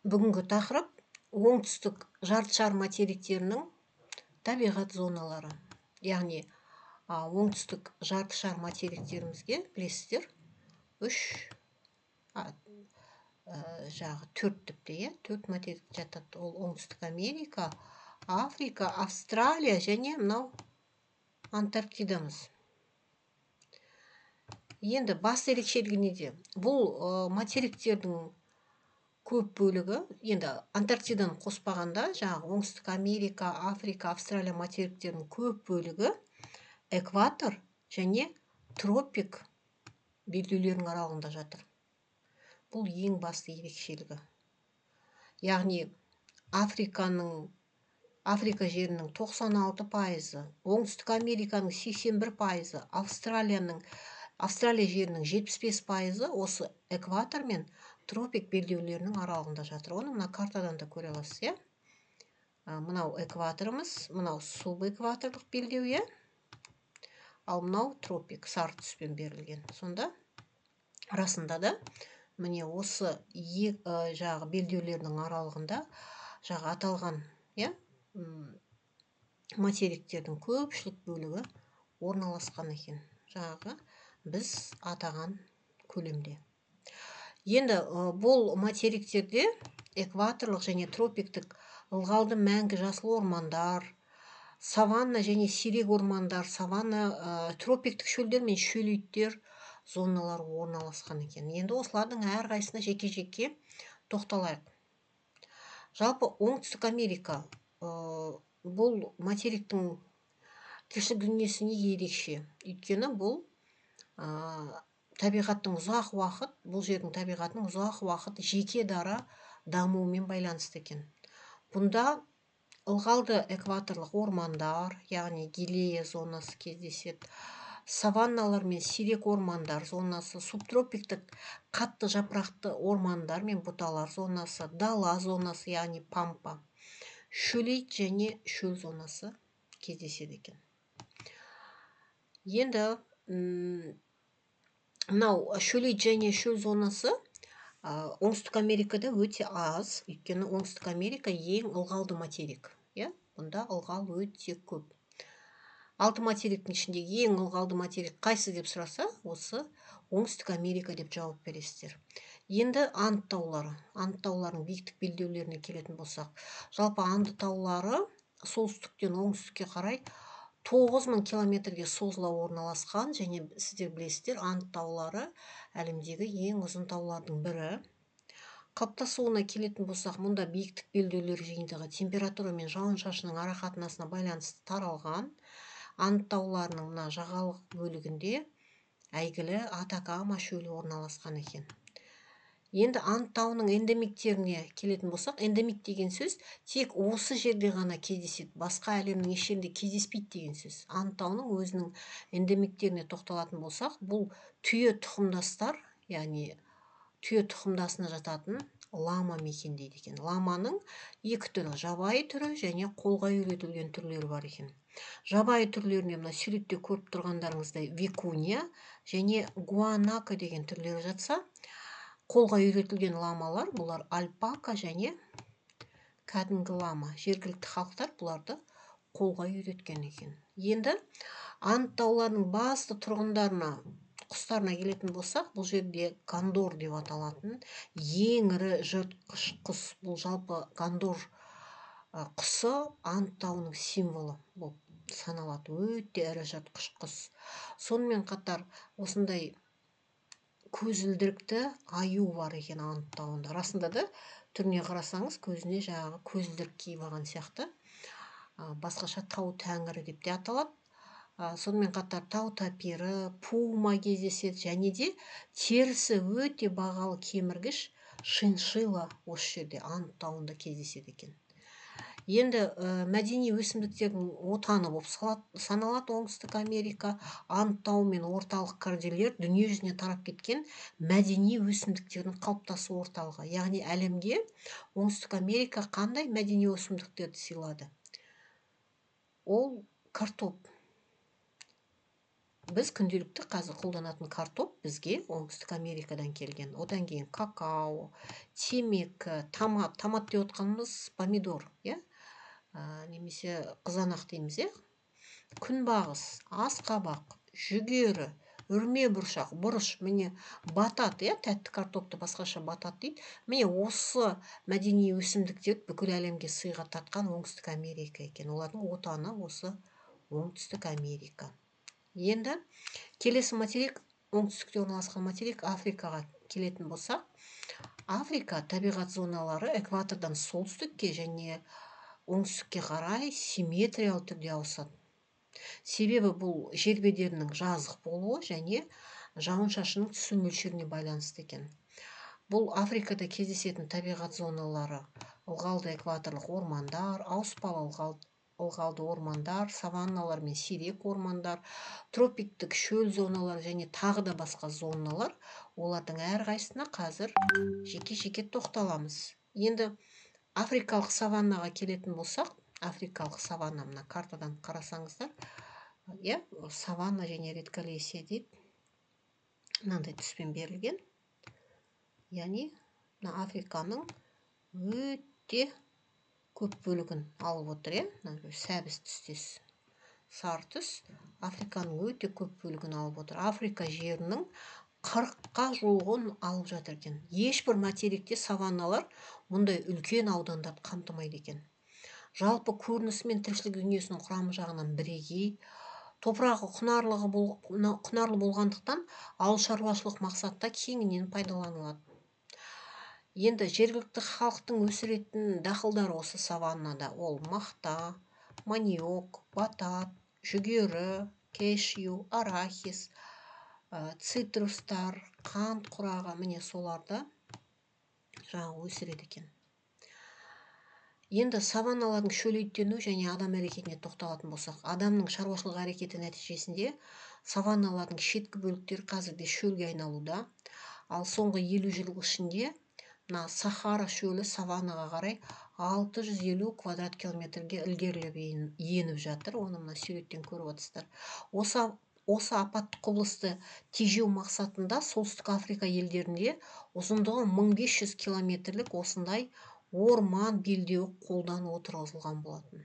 Бүгінгі тақырып: оңтүстік жарты шар материктерінің табиғат зоналары. Яғни оңтүстік жарты шар материктерімізге, білесіздер, үш, жағы төрт тіпті, иә, төрт материк жатады. Ол Оңтүстік Америка, Африка, Австралия және мынау Антарктидамыз. Енді басты ерекшелігі неде? Бұл материктердің көп бөлігі, енді Антарктиданы қоспағанда, жаңағы Оңтүстік Америка, Африка, Австралия материктерінің көп бөлігі экватор және тропик белдеулерінің аралығында жатыр. Бұл ең басты ерекшелігі. Яғни Африка жерінің 96%, Оңтүстік Американың 81%, Австралия жерінің 75% осы экватор мен тропик белдеулерінің аралығында жатыр. Оны мына картадан да көре аласыз, иә. Мынау экваторымыз, мынау субэкваторлық белдеу, иә, ал мынау тропик, сары түспен берілген. Сонда расында да міне осы жағы белдеулердің аралығында жағы аталған, иә, материктердің көпшілік бөлігі орналасқан екен, жаңағы біз атаған көлемде. Енді бұл материктерде экваторлық және тропиктік ылғалды мәңгі жасыл ормандар, саванна және сирек ормандар, саванна, тропиктік шөлдер мен шөлейттер зоналары орналасқан екен. Енді осылардың әрқайсысына жеке-жеке тоқталайық. Жалпы Оңтүстік Америка, бұл материктің тіршілік дүниесі неге ерекше? Өйткені бұл табиғаттың ұзақ уақыт, бұл жердің табиғатының ұзақ уақыт жеке дара дамуымен байланысты екен. Бұнда ылғалды экваторлық ормандар, яғни гилея зонасы кездеседі, саванналар мен сирек ормандар зонасы, субтропиктік қатты жапырақты ормандар мен бұталар зонасы, дала зонасы, яғни пампа, шөлейт және шөл зонасы кездеседі екен. Енді мынау шөлейт және шөл зонасы Оңтүстік Америкада өте аз, өйткені Оңтүстік Америка ең ылғалды материк, иә, бұнда ылғал өте көп. Алты материктің ішінде ең ылғалды материк қайсы деп сұраса, осы Оңтүстік Америка деп жауап бересіздер. Енді Анд таулары, Анд тауларының биіктік белдеулеріне келетін болсақ, жалпы Анд таулары солтүстіктен оңтүстікке қарай 9000 километрге созыла орналасқан, және сіздер білесіздер, Анд таулары әлемдегі ең ұзын таулардың бірі. Қалыптасуына келетін болсақ, мұнда биіктік белдеулер жиынтығы температура мен жауын-шашынның арақатынасына байланысты таралған. Анд тауларының мына жағалық бөлігінде әйгілі Атакама шөлі орналасқан екен. Енді Анд тауының эндемиктеріне келетін болсақ, эндемик деген сөз тек осы жерде ғана кездеседі, басқа әлемнің еш жерінде кездеспейді деген сөз. Анд тауының өзінің эндемиктеріне тоқталатын болсақ, бұл түйе тұқымдастар, яғни түйе тұқымдасына жататын лама мекендейді екен. Ламаның екі түрі, жабайы түрі және қолға үйретілген түрлері бар екен. Жабайы түрлеріне мына суретте көріп тұрғандарыңыздай викуния және гуанако деген түрлері жатса, қолға үйретілген ламалар бұлар альпака және кәдімгі лама. Жергілікті халықтар бұларды қолға үйреткен екен. Енді Анд тауларының басты тұрғындарына, құстарына келетін болсақ, бұл жерде кондор деп аталатын ең ірі жыртқыш құс. Бұл жалпы кондор құсы Анд тауының символы болып саналады. Өте ірі жыртқыш құс. Сонымен қатар осындай көзілдірікті аю бар екен Анд тауында. Расында да түріне қарасаңыз, көзіне жаңағы көзілдірік киіп алған сияқты. Басқаша тау тәңірі деп те аталады. Сонымен қатар тау тапирі, пума кездеседі, және де терісі өте бағалы кеміргіш шиншилла осы жерде Анд тауында кездеседі екен. Енді мәдени өсімдіктердің отаны болып саналады Оңтүстік Америка. Анд тауы мен орталық Кордильер дүние жүзіне тарап кеткен мәдени өсімдіктердің қалыптасу орталығы. Яғни әлемге Оңтүстік Америка қандай мәдени өсімдіктерді сыйлады? Ол картоп. Біз күнделікті қазір қолданатын картоп бізге Оңтүстік Америкадан келген. Одан кейін какао, темекі, томат. Томат деп отқанымыз помидор, иә? Немесе қызанақ дейміз, иә? Күнбағыс, асқабақ, жүгері, үрме бұршақ, бұрыш, міне батат, иә, тәтті картопты басқаша батат дейді. Міне осы мәдени өсімдіктер бүкіл әлемге сыйға тартқан Оңтүстік Америка екен. Олардың отаны осы Оңтүстік Америка. Енді келесі материк, оңтүстікте орналасқан материк Африкаға келетін болсақ, Африка табиғат зоналары экватордан солтүстікке және оңтүстікке қарай симметриялы түрде ауысады. Себебі бұл жер бедерінің жазық болуы және жауын-шашынның түсу мөлшеріне байланысты екен. Бұл Африкада кездесетін табиғат зоналары ылғалды экваторлық ормандар, ауыспалы ылғалды ормандар, саванналар мен сирек ормандар, тропиктік шөл зоналар және тағы да басқа зоналар. Олардың әрқайсысына қазір жеке-жеке тоқталамыз. Енді африкалық саваннаға келетін болсақ, африкалық саванна мына картадан қарасаңыздар, иә, саванна және редколесье дейді. Мынандай түспен берілген. Яғни мына Африканың өте көп бөлігін алып отыр, иә? Мына сәбіз түстес сары түс Африканың өте көп бөлігін алып отыр. Африка жерінің 40-қа жуығын алып жатыр екен. Ешбір материкте саванналар мұндай үлкен аудандарды қамтымайды екен. Жалпы көрінісі мен тіршілік дүниесінің құрамы жағынан бірегей, топырағы құнарлы болғандықтан ауыл шаруашылық мақсатта кеңінен пайдаланылады. Енді жергілікті халықтың өсіретін дақылдары осы саваннада ол мақта, маниок, батат, жүгері, кешью, арахис, цитрустар, қант құрағы, міне соларды жаңағы өсіреді екен. Енді саванналардың шөлейттену және адам әрекетіне тоқталатын болсақ, адамның шаруашылық әрекеті нәтижесінде саванналардың шеткі бөліктері қазірде шөлге айналуда. Ал соңғы 50 жыл ішінде мына Сахара шөлі саваннаға қарай 650 квадрат километрге ілгерілеп еніп жатыр. Оны мына суреттен көріп отырсыздар. Осы апатты құбылысты тежеу мақсатында Солтүстік Африка елдерінде ұзындығы 1500 километрлік осындай орман белдеуі қолдан отырғызылған болатын.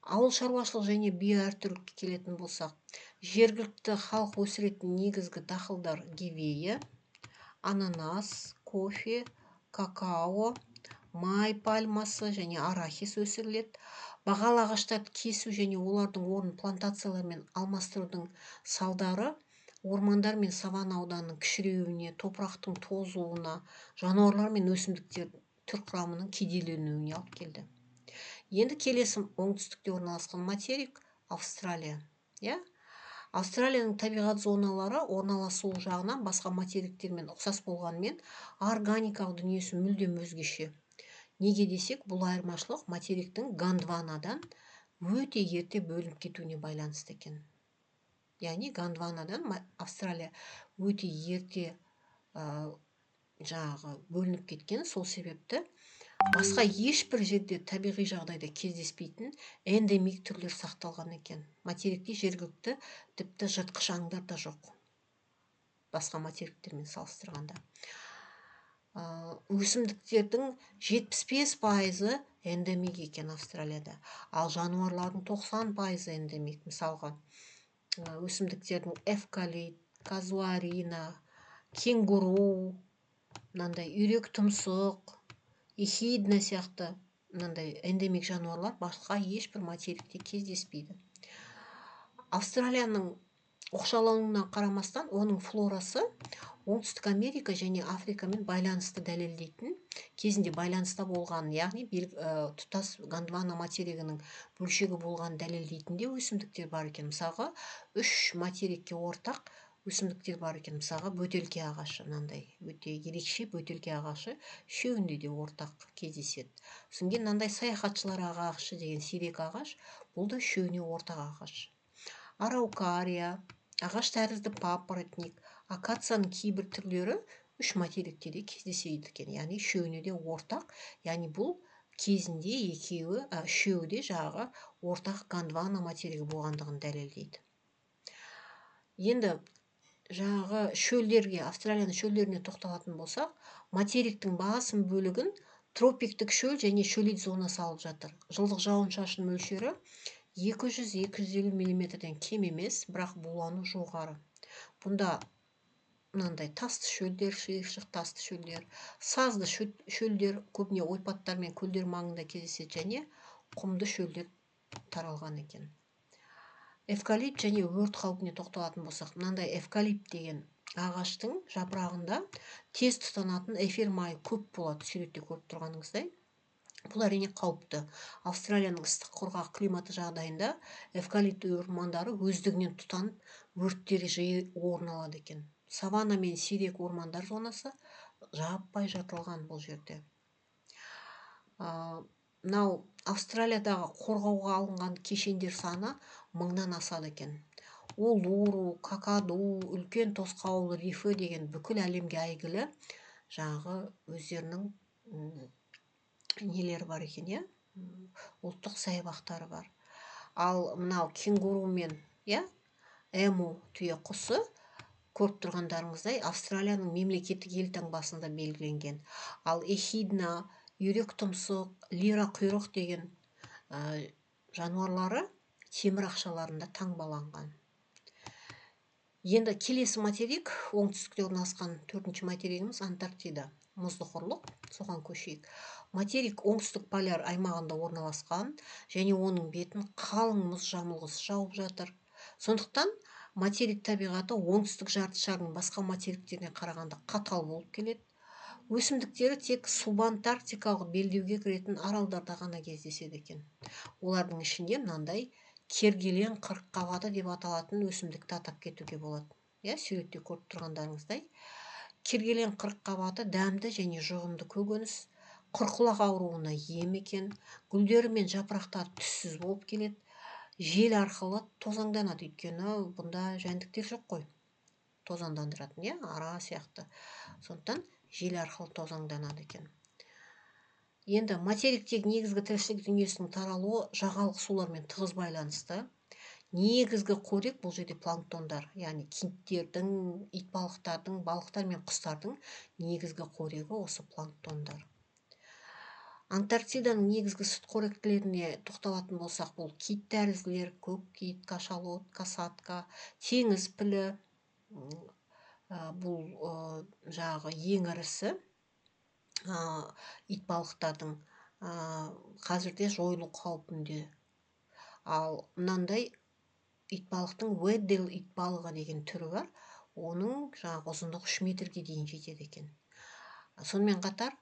Ауыл шаруашылық және биоәртүрлілікке келетін болсақ, жергілікті халық өсіретін негізгі дақылдар гевея, ананас, кофе, какао, май пальмасы және арахис өсіріледі. Бағалы ағаштарды кесу және олардың орнын плантациялармен алмастырудың салдары ормандар мен саванна ауданының кішіреуіне, топырақтың тозуына, жануарлар мен өсімдіктер түр құрамының кедейленуіне алып келді. Енді келесі оңтүстікте орналасқан материк Австралия. Иә? Австралияның табиғат зоналары орналасуы жағынан басқа материктермен ұқсас болғанымен органикалық дүниесі мүлдем өзгеше. Неге десек, бұл айырмашылық материктің Гондванадан өте ерте бөлініп кетуіне байланысты екен. Яғни Гондванадан Австралия өте ерте жаңағы бөлініп кеткен, сол себепті басқа ешбір жерде табиғи жағдайда кездеспейтін эндемик түрлер сақталған екен. Материкте жергілікті тіпті жыртқыш аңдар да жоқ. Басқа материктермен салыстырғанда. Өсімдіктердің 75% эндемик екен Австралияда. Ал жануарлардың 90% эндемик. Мысалға, өсімдіктердің эвкалипт, казуарина, кенгуру, мынандай үйрек тұмсық, эхидна сияқты мынандай эндемик жануарлар басқа ешбір материкте кездеспейді. Австралияның оқшаулануына қарамастан оның флорасы Оңтүстік Америка және Африкамен байланысты дәлелдейтін, кезінде байланыста болған, яғни тұтас Гондвана материгінің бөлшегі болғанын дәлелдейтін де өсімдіктер бар екен. Мысалға, 3 материкке ортақ өсімдіктер бар екен. Мысалға, бөтелке ағашы, мынандай өте ерекше бөтелке ағашы үшеуінде де ортақ кездеседі. Содан кейін мынандай саяхатшылар ағашы деген сирек ағаш, бұл да үшеуіне ортақ ағаш. Араукария, ағаш тәрізді папоротник, акацияның кейбір түрлері 3 материкте де кездеседі екен, яғни үшеуіне де ортақ, яғни бұл кезінде үшеуі де жағы ортақ Гондвана материгі болғандығын дәлелдейді. Енді жаңағы шөлдерге, Австралияның шөлдеріне тоқталатын болсақ, материктің басым бөлігін тропиктік шөл және шөлейт зонасы алып жатыр. Жылдық жауын-шашын мөлшері 200-250 миллиметрден кем емес, бірақ булану жоғары. Бұнда мынандай тасты шөлдер, шиыршық тасты шөлдер, сазды шөлдер көбіне ойпаттар мен көлдер маңында кездеседі және құмды шөлдер таралған екен. Эвкалипт және өрт қаупіне тоқталатын болсақ, мынандай эвкалипт деген ағаштың жапырағында тез тұтанатын эфир майы көп болады, суретте көріп тұрғаныңыздай. Бұл әрине қауіпті. Австралияның ыстық құрғақ климаты жағдайында эвкалипт ормандары өздігінен тұтанып, өрттері жиі орын алады екен. Саванна мен сирек ормандар зонасы жаппай жартылған бұл жерде. Мынау Австралиядағы қорғауға алынған кешендер саны 1000-нан асады екен. Улуру, Какаду, үлкен тосқауыл рифі деген бүкіл әлемге әйгілі жаңағы өздерінің нелері бар екен, иә? Ұлттық саябақтары бар. Ал мынау кенгуру мен, иә, эму түйе құсы көріп тұрғандарыңыздай Австралияның мемлекеттік елтаңбасында белгіленген. Ал эхидна, үйрек тұмсық, лира құйрық деген жануарлары темір ақшаларында таңбаланған. Енді келесі материк, оңтүстікте орналасқан төртінші материгіміз Антарктида, мұзды құрлық, соған көшейік. Материк оңтүстік поляр аймағында орналасқан және оның бетін қалың мұз жамылғысы жауып жатыр. Сондықтан материк табиғаты оңтүстік жарты шардың басқа материктеріне қарағанда қатал болып келеді. Өсімдіктері тек субантарктикалық белдеуге кіретін аралдарда ғана кездеседі екен. Олардың ішінде мынандай кергелен қырыққабаты деп аталатын өсімдікті атап кетуге болады. Иә, суретте көріп тұрғандарыңыздай. Кергелен қырыққабаты дәмді және жұғымды көкөніс, қырқұлақ ауруына ем екен. Гүлдері мен жапырақтары түссіз болып келеді. Жел арқылы тозаңданады, өйткені бұнда жәндіктер жоқ қой. Тозаңдандыратын, иә, ара сияқты. Сондықтан жел арқылы тозаңданады екен. Енді материктегі негізгі тіршілік дүниесінің таралуы жағалық сулармен тығыз байланысты. Негізгі қорек бұл жерде планктондар, яғни киттердің, итбалықтардың, балықтар мен құстардың негізгі қорегі осы планктондар. Антарктиданың негізгі сүтқоректілеріне тоқталатын болсақ, бұл кит тәрізділер, көк кит, кашалот, касатка, теңіз пілі, бұл жаңағы ең ірісі итбалықтардың, қазірде жойылу қаупінде. Ал мынандай итбалықтың Уэддел итбалығы деген түрі бар, оның жаңағы ұзындығы 3 метрге дейін жетеді екен. Сонымен қатар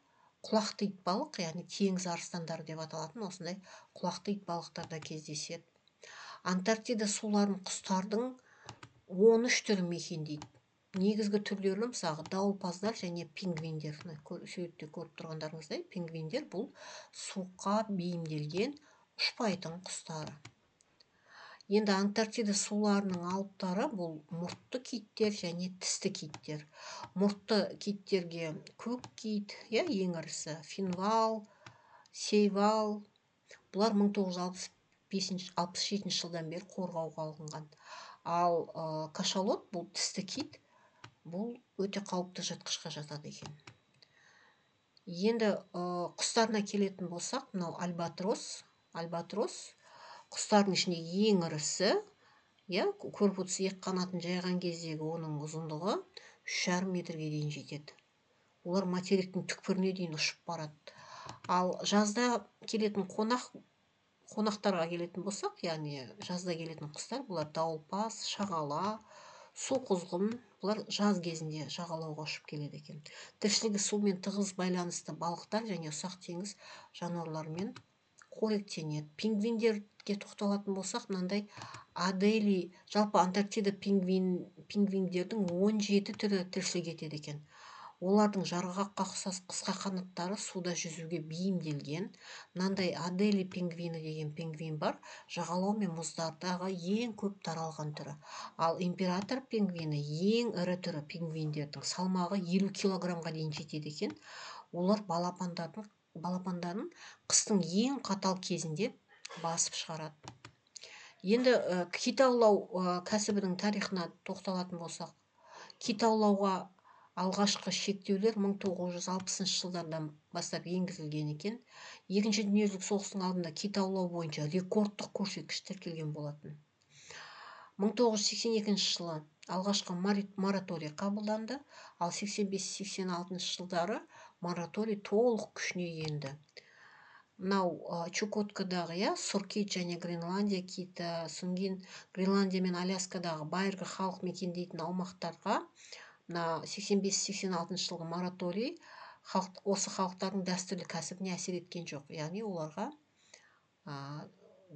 құлақты итбалық, яғни теңіз арыстандары деп аталатын осындай құлақты итбалықтар да кездеседі. Антарктида суларын құстардың 13 түрі мекендейді. Негізгі түрлері мысалы дауылпаздар және пингвиндер. Мына суретте көріп тұрғандарыңыздай, пингвиндер бұл суыққа бейімделген ұшпайтын құстары. Енді Антарктида суларының алыптары бұл мұртты киттер және тісті киттер. Мұртты киттерге көк кит, иә, ең ірісі, финвал, сейвал. Бұлар мың тоғыз жүз алпыс бесінші, алпыс жетінші жылдан бері қорғауға алынған. Ал кашалот бұл тісті кит, бұл өте қауіпті жыртқышқа жатады екен. Енді құстарына келетін болсақ, мынау альбатрос, альбатрос құстардың ішінде ең ірісі, иә, көріп отырсыз, екі қанатын жайған кездегі оның ұзындығы үш жарым метрге дейін жетеді. Олар материктің түкпіріне дейін ұшып барады. Ал жазда келетін қонақтарға келетін болсақ, яғни жазда келетін құстар, бұлар дауылпаз, шағала, су құзғын, бұлар жаз кезінде жағалауға ұшып келеді екен. Тіршілігі сумен тығыз байланысты балықтар және ұсақ теңіз жануарларымен қоректенеді. Пингвиндерге тоқталатын болсақ, мынандай Адели, жалпы Антарктида пингвиндердің 17 түрі тіршілік етеді екен. Олардың жарғаққа ұқсас қысқа қанаттары суда жүзуге бейімделген. Мынандай Адели пингвині деген пингвин бар, жағалау мен мұздардағы ең көп таралған түрі. Ал император пингвині ең ірі түрі пингвиндердің, салмағы 50 килограммға дейін жетеді екен. Олар балапандарын қыстың ең қатал кезінде басып шығарады. Енді кит аулау кәсібінің тарихына тоқталатын болсақ, кит аулауға алғашқы шектеулер 1960 жылдардан бастап енгізілген екен. Екінші дүниежүзілік соғыстың алдында кит аулау бойынша рекордтық көрсеткіш тіркелген болатын. 1982 жылы алғашқы мораторий қабылданды, ал 85-86 жылдары мораторий толық күшіне енді. Мынау Чукоткадағы, иә, сұр кит және Гренландия киті, содан кейін Гренландия мен Аляскадағы байырғы халық мекендейтін аумақтарға мына 85-86 жылғы мораторий осы халықтардың дәстүрлі кәсібіне әсер еткен жоқ, яғни оларға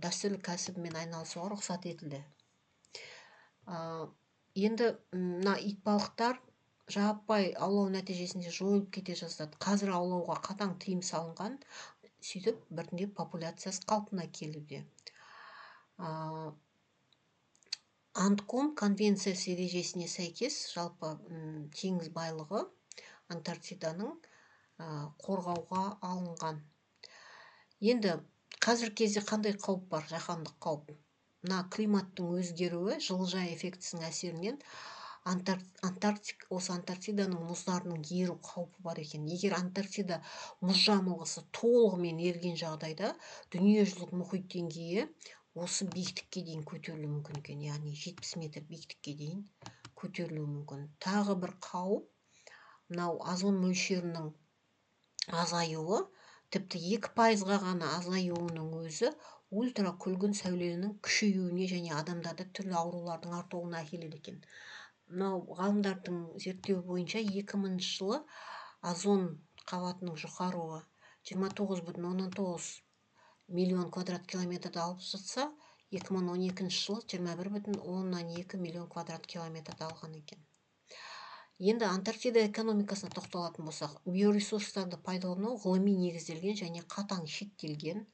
дәстүрлі кәсібімен айналысуға рұқсат етілді. Енді мына итбалықтар жаппай аулау нәтижесінде жойылып кете жаздады. Қазір аулауға қатаң тыйым салынған, сөйтіп біртіндеп популяциясы қалпына келуде. Антком конвенциясы ережесіне сәйкес жалпы теңіз байлығы Антарктиданың қорғауға алынған. Енді қазіргі кезде қандай қауіп бар? Жаһандық қауіп. Мына климаттың өзгеруі, жылыжай эффектісінің әсерінен осы Антарктиданың мұздарының еру қаупі бар екен. Егер Антарктида мұз жамылғысы толығымен еріген жағдайда дүниежүзілік мұхит деңгейі осы биіктікке дейін көтерілуі мүмкін екен, яғни 70 метр биіктікке дейін көтерілуі мүмкін. Тағы бір қауіп, мынау озон мөлшерінің азаюы, тіпті 2%-ға ғана азаюының өзі ультракүлгін сәуленің күшеюіне және адамдарда түрлі аурулардың артуына әкеледі екен. Мынау ғалымдардың зерттеуі бойынша 2000 жылы озон қабатының жұқаруы 29,9 миллион квадрат километрді алып жатса, 2012 жылы 21,2 миллион квадрат километрді алған екен. Енді Антарктида экономикасына тоқталатын болсақ, биоресурстарды пайдалану ғылыми негізделген және қатаң шектелген.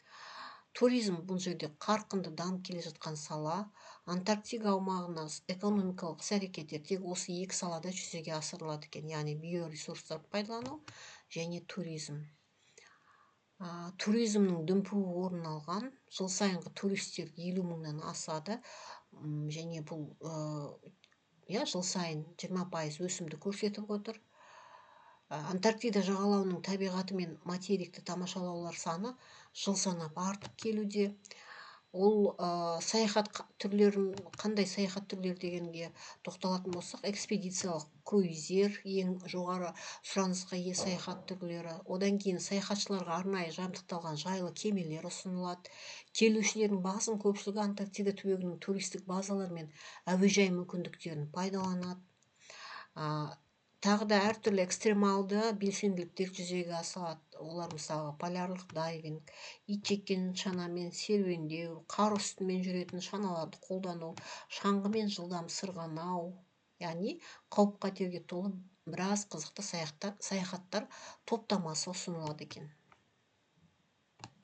Туризм бұл жерде қарқынды дамып келе жатқан сала. Антарктида аумағына экономикалық іс-әрекеттер тек осы екі салада жүзеге асырылады екен, яғни биоресурстарды пайдалану және туризм. Туризмнің дүмпуі орын алған. Жыл сайынғы туристер 50 мыңнан асады. Және бұл жыл сайын 20% өсімді көрсетіп отыр. Антарктида жағалауының табиғаты мен материкті тамашалаулар саны жыл санап артып келуде. Ол саяхат түрлерін, қандай саяхат түрлері дегенге тоқталатын болсақ, экспедициялық круиздер ең жоғары сұранысқа ие саяхат түрлері. Одан кейін саяхатшыларға арнайы жабдықталған жайлы кемелер ұсынылады. Келушілердің басым көпшілігі Антарктида түбегінің туристік базалары мен әуежай мүмкіндіктерін пайдаланады. Тағы да әртүрлі экстремалды белсенділіктер жүзеге асады. Олар мысалы полярлық дайвинг, ит жеккен шанамен серуендеу, қар үстімен жүретін шаналарды қолдану, шаңғымен жылдам сырғанау, яғни қауіп-қатерге толы біраз қызықты саяхаттар топтамасы ұсынылады екен.